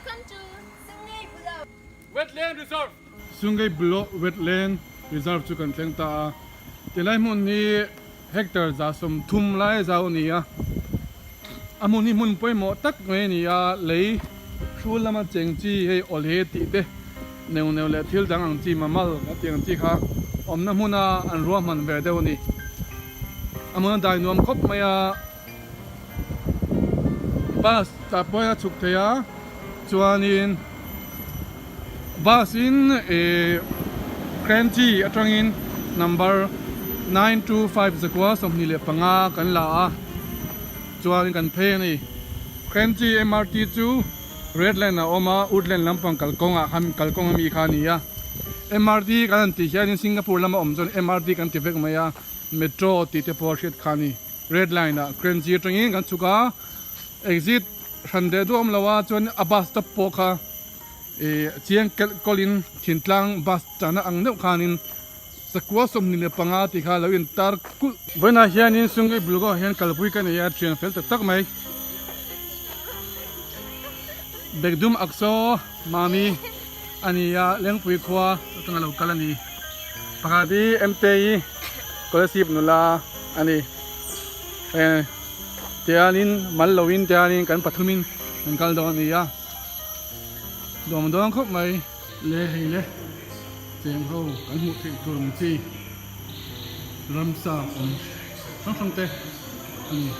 Welcome to Sungei Buloh. Wetland Reserve. Sungei Buloh Wetland Reserve chu kan thleng ta a, tilai hmun hi hectare 30 lai zau a ni a, a hmun hi hmun pawimawh tak mai a ni a, lei hrul lama cheng chi hei awlhe tih te neuh neuh leh thil dang ang chi mammal a tih ang chi kha awmna hmuna an ruahman ve deuh a ni. A hmun a dai nuam khawp mai a. Bus tah pawhin a chhuk thei a chuanin bus in ihh Kranji atangin number 925 125 kan la a chuanin kan phei a ni. Kranji MRT chu Red line a awm a Woodland lampang kalkawng ah khan kalkawng ami kha a ni a MRT kan han tih hianin Singapore lama awm chuan MRT kan ti vek mai a Metro tih te pawh a hriat kha a ni. Red line ah Kranji atangin kan chhuk a, exit hran deh duah awm lo a, chuan a bus stop pawh kha ih chiang kelh kawlhin thintlang bus chahna ang deuh khanin sakua 25 tih kha lo in tar kulh. Vawiinah hianin Sungei Bulgo ah hian kalpui ka nei a, thian fel tak tak mai. Bekdum Aksaw Mami a ni a, Lengpui khua atanga lo kal a ni. Pakhat hi Mte-i Kolasib nula a ni. Eh tianin mal loin tianin kan pathumin kan kal dawn a ni a. Dawm dawn khawp mai le hei le cheng ho kan hmuh theih tur ang chi ramsa awm hrang hrang te a ni.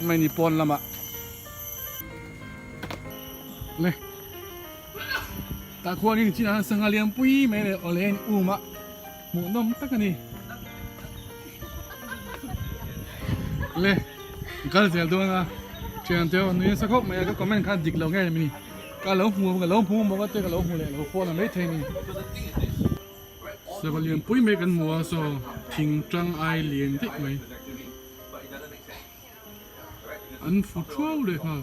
Mai ni pawn lamah le tah khuanin chinah hian sangha lian pui mai leh awle a in um a hmuhnawm tak a ni le kal zel dawn a thian te nui nasa khawp mai a ka comment kha dik lo nge ni ka lo hmu ka lo hmu maw ka te ka lo hmu leh lo phone a maithei a ni sava lian pui mai kan hmu a saw thing tang ai lian daih mai. An fu thuau leh nghal.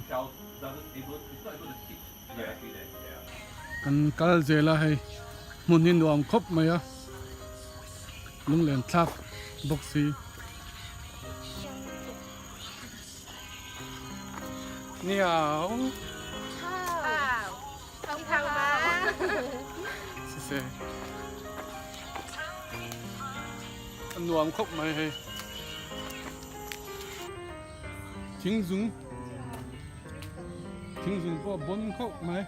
Kan kal zel a hei hmun hi nuam khawp mai a lunglen thlak bawk si. Niao. A nuam khawp mai hei. Thingzung thingzung pawh a bawn khawp mai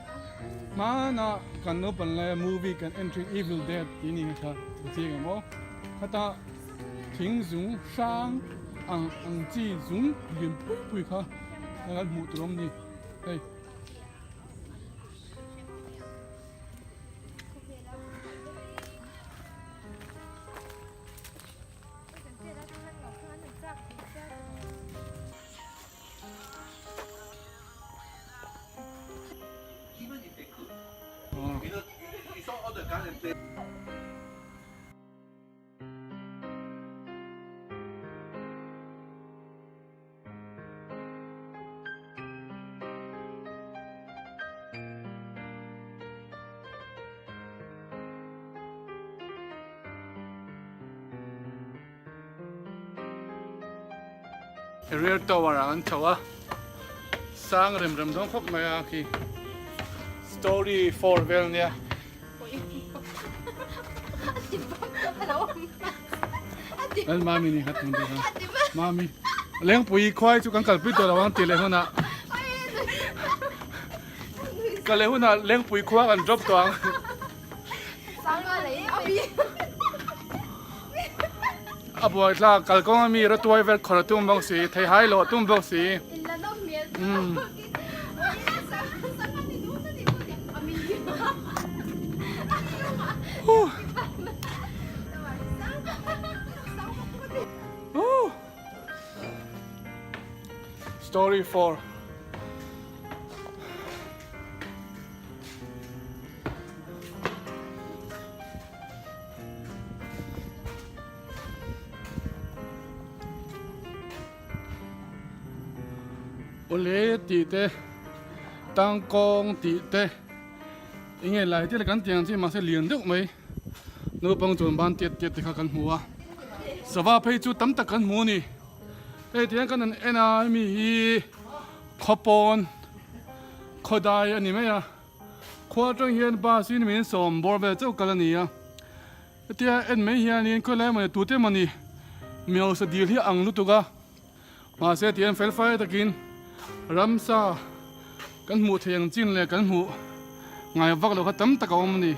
hmanah kan naupang laia movie kan en thin evil dead tih ni kha ka chiang em aw khata thingzung hrang ang ang chi zung lian pui pui kha kan hmuh tur awm ni hei. Rear tower ah an chho a sang rem rem dawn khawp mai a khi story 4 vel nia. Lal mami ni khat mun ta mami lengpui khuai chu kan kalpui tawh lo ang tih leh hunah kal leh hunah lengpui khua kan drop tawh ang. A buai thlak kalkawng ami rawtuai vel khawrh a tum bawk si theihai lawh a tum bawk si. Story 4. Awle tih te tangkawng tih te enge lai te kan tih ang chi mahse lian deuh mai naupang chuan ban tiat tiat te kha kan hmu a sava phei chu tam tak kan hmu a ni hei tihian kan han en a hemi hi khawpawn khawdai a ni mai a khua atang hian bus in min sawm bawr vel chauh kal a ni a. Hetia en mai hianin khawilai emaw ni tute emaw ni mi hausa dil hi a ang lutuk a, mahse tihian fel fai takin ramsa kan hmuh theih ang chin leh kan hmuh ngai vak loh kha tam tak a awm a ni.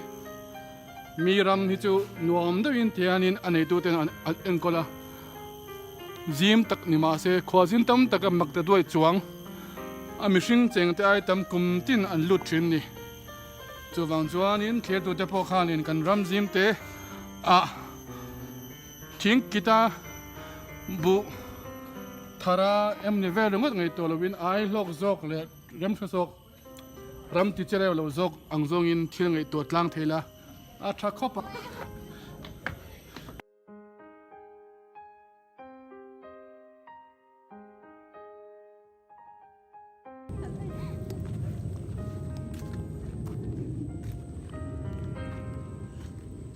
Mi ram hi chu nuam deuhin tihianin a neituten an enkawl a, zim tak ni mahse khua zim tam taka mak ta duai chuang a mihring cheng te ai tam kum tin an lut thin ni. Chuvang chuanin thirtute pawh khanin kan ram zim te ah thing kita buh thara em ni vel ringawt ngaihtuah lovin ai hlawk zawk leh remhre zawk ram ti che reuh lo zawk ang zawngin thil ngaihtuah tlang thei la a tha khawp a.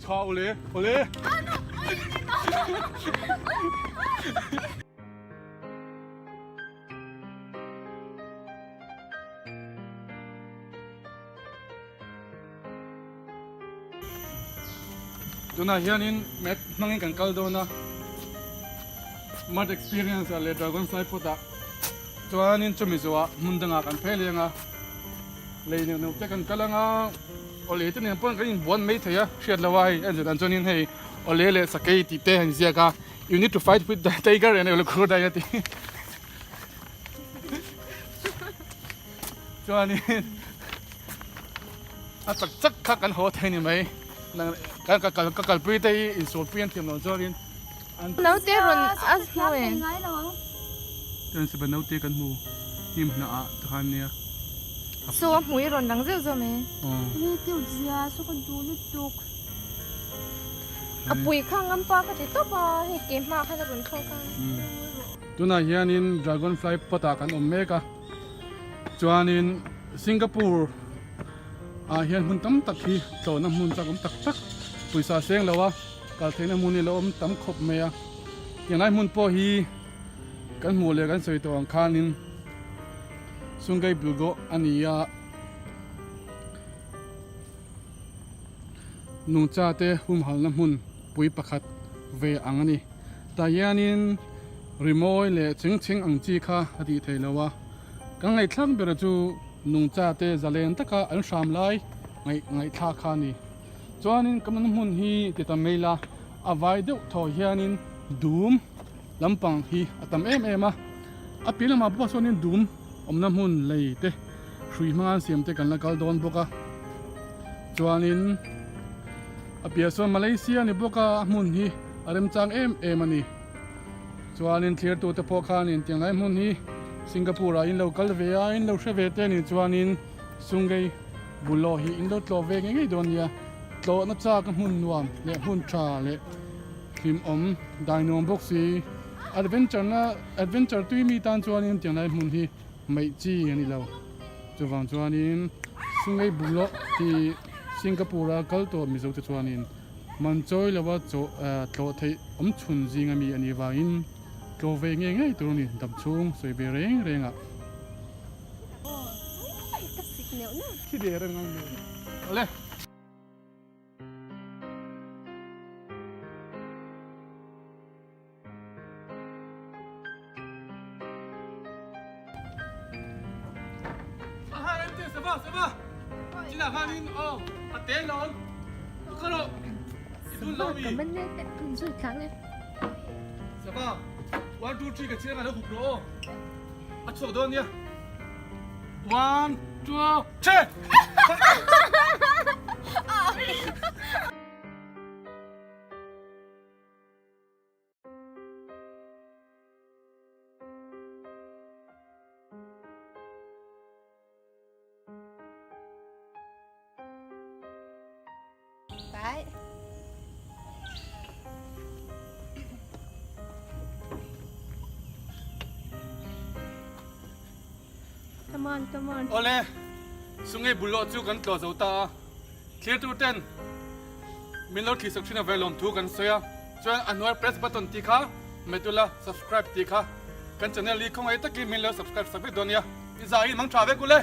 Chha ule, ule. Tunah hianin map hmangin kan kal dawn a, Mud Experience ah leh Dragonfly Pot ah chuanin chumi zawhah hmun dangah kan phei leng a, lei neuh neuh te kan kal anga awle te nen pawh kan inbuan mai thei a, hriat lo a hei en zet ang chuanin hei awle leh sakei tih te a inziak a, you need to fight with the tiger and a crocodile a ti chuanin. A chak chak kha kan haw thei ni mai. Kan ka kal ka kalpui te hi insualpui an thiam lo chuanin an. Naute rawn a hmu e. Chuan sipai naute kan hmu hnim hnah ah te khan nia. Saw a hmui rawn lang zeuh zeuh mai. Ni cute zia saw ka duh lutuk. A pui kha ngam pa ka ti tawp a hei ke hma khan a rawn thlawk a. Tunah hianin dragonfly pot ah kan awm mek a. Chuanin Singapore ah hian hmun tam tak hi tlawhna hmun chak awm tak tak pawisa seng lo a kal theihna hmun hi a lo awm tam khawp mai a tianglai hmun pawh hi kan hmuh leh kan sawi tawh ang khanin Sungei Buloh a ni a nungcha te humhalna hmun pui pakhat ve ang a ni. Tah hianin rimawi leh cheng cheng ang chi kha a tih theih loh a, kan ngaihthlak ber chu nungcha te zalen taka an hram lai ngaih ngaihthlak kha a ni. Chuanin ka hmun hi ti ta mai la, a vai deuh thaw hianin dum lampang hi a tam em em a, a piah lamah pawh sawn in dum awmna hmun lei te hrui hmanga an siam te kan la kal dawn bawk a, chuanin a piah sawn Malaysia a ni bawk a, a hmun hi a remchang em em a ni. Chuanin thirtute pawh khanin tiang lai hmun hi Singapore ah in lo kal ve a, in lo hre ve te anih chuanin Sungei Buloh hi in lo tlawh ve ngei ngei dawn nia. Tlawhna chak a hmun nuam leh hmun tha leh hlimawm dai nuam bawk si. Adventure na adventure tui mi tan chuanin tiang lai hmun hi maih chi a ni lo. Chuvang chuanin Sungei Buloh tih Singapore a kal tawh Mizo te chuanin Man chawi lova chaw tlawh theih awm chhun zing ami a nih vangin tlawh ve ngei ngei tur a ni dam chhung sawi ve reng reng ah. Khi der ang ang Awle. on, come on. Awle, Sungei Bulawh chu kan tlawh zo ta a, thlirtu ten min lo thli sak thin a velawm thu kan sawi a, chuan a hnuai press button tih kha hmet ula subscribe tih kha kan channel hi khawngaih takin min lo subscribe sak vek dawn nia, i zah hi mang tha vek ule.